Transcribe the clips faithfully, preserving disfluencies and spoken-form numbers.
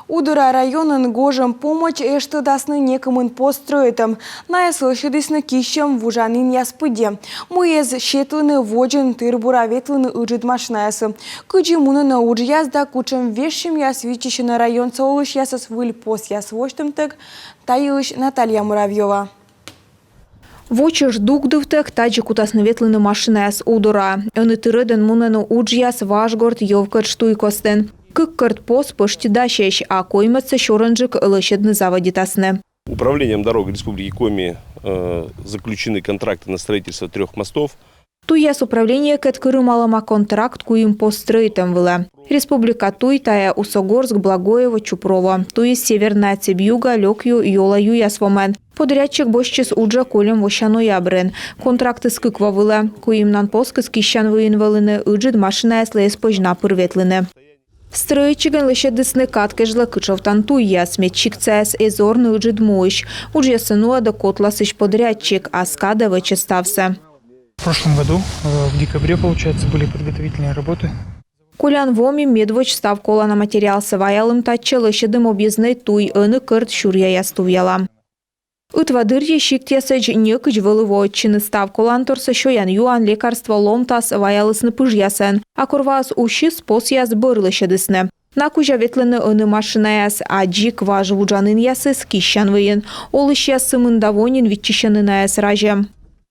Удора районын гожӧм помӧдз эштӧдасны некымын пос стрӧитӧм. Найӧс лӧсьӧдісны киссьӧм вуджанінъяс пыдди, мый эз сетлыны водзын тыр-бура ветлыны ыджыд машинаясыс. Кыдзи мунӧны уджъяс да кутшӧм вежсьӧмъяс виччысьӧны районса олысьясӧс выль посъяс восьтӧмтӧг, та йылысь Наталья Муравьёва. Во чӧж дугдывтӧг тадзи кутасны ветлыны машинаяс Удораӧ. Ӧні тыр ӧдӧн мунӧны уджъяс Важгорт — Ёвкӧтш туй костын. Кык кӧрт пос пӧшти дасьӧсь, а коймӧдсӧ сёрӧнджык лӧсьӧдны заводитасны. Управлением дорог Республики Коми э, заключены контракты на строительство трех мостов. Туйяс управлениекӧд кырымалӧма контракт куим пос стрӧитӧм вылӧ. Республика туй — тайӧ Усогорск, Благоево, Чупрово. Туйыс Северная Цебьюга, Лёкъю, Ёла юяс вомӧн. Подрядчик босьтчис уджӧ кольӧм вося ноябрын. Контрактыс кык во вылӧ. Куимнан поскыс киссян выйын вӧліны, ыджыд машинаяслы эз позь на пыр ветлыны. Стрӧитчигӧн лӧсьӧдісны кад кежлӧ кытшовтан туйяс, мед сиктсаяс эз орны ыджыд муысь. Уджъяссӧ нуӧдӧ котласысь подрядчик, ас кадӧ вӧчӧ ставсӧ. В прошлом году, э, в декабре, получается, были подготовительные работы. Колян во ми медводз став колана материалсӧ ваялім татчӧ, лӧсьӧдім объезднӧй туй, ӧні кӧрт сюръяяс тувъялам. Ытва дырйи сиктъясӧдз некыдз вӧлі воӧдчыны. Став коланторсӧ сёян-юан, лекарство, ломтас ваялісны пыжъясӧн. А кор ваыс усис, посъяс бӧр лӧсьӧдісны. На кузя ветлӧны ӧні машинаяс, а дзик важ вуджанінъясыс киссян выйын. Олысьяс сымында во нин виччысьӧны найӧс разьӧм.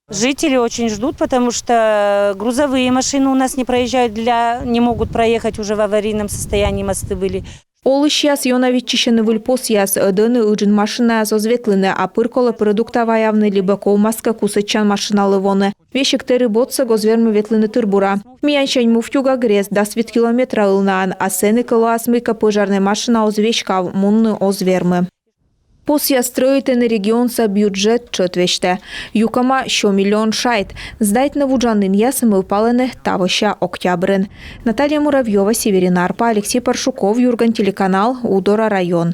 Жители очень ждут, потому что грузовые машины у нас не проезжают, для, не могут проехать, уже в аварийном состоянии мосты были. Олысьяс ёна виччысьӧны выль посъяс, ӧд ӧні ыджыд машинаяс оз ветлыны, а пыр колӧ продукта ваявны либӧ ковмас кӧ кусӧдчан машиналы воны. Весиг тэрыб отсӧг оз вермы ветлыны тыр-бура. Миянсянь Муфтюга грезд дас вит километра ылнаын, а сэні кӧ лоас мыйкӧ пӧжарнӧй машина, оз веськав, мунны оз вермы. Посъяс стрӧитӧны регионса бюджет тшӧт весьтӧ. Юкӧма сё миллион шайт. Сдайтны вуджанінъяс мӧвпалӧны тавося октябрын. Наталья Муравьёва, Северин Арпа, Алексей Паршуков, «Юрган» телеканал, Удора район.